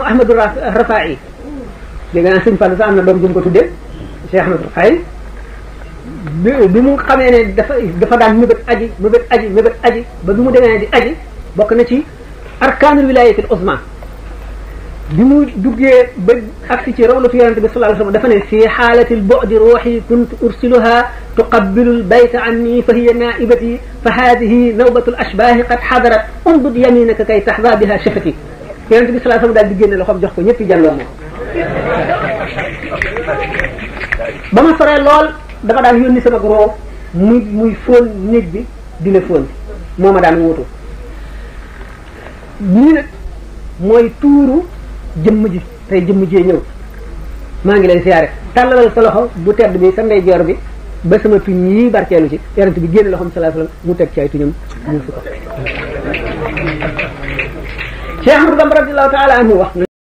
Ahmadou Rafahi dégg naa sëñ Fall sax am na doom jëm ko tuddee Cheikh Ahmadou Rafahi bi mu xamee ne dafa daan mébét aji ba bi mu demee di aji bokk na ci arkaanul wilaayatil uzma bi mu duggee ba agsi ci rawlatu yonente bi sallallahu alayhi wa sallam dafa ne fii xaalatil bu'di ruuxi kuntu ursiluha tuqabbilul bayta anni fa hiya naibati fa haadihi nawbatul ashbaahi qad xadarat umdud yaminaka kay taxda biha shafati yonente bi sallallahu alayhi wa sallam daal di génne loxoom jox ko ñëpp jàlloo moom ba ma soree lool dama daan yónni sama roo muy fóon néeg bi dina fóon moo ma daan wuutu lii nag mooy tuuru jëmm ji tey jëmm jee ñëw maa ngi lay siyaare tàllalal sa loxo bu tedd bi sa ndeyjoor bi ba sama tuñ yi barkeelu ci yonent bi génne loxoom sallallahu alayhi wasallam mu teg ci ay tuñam mu fi ko Cheikh Ahmadou Bamba radiyallahu ta'ala anhu wax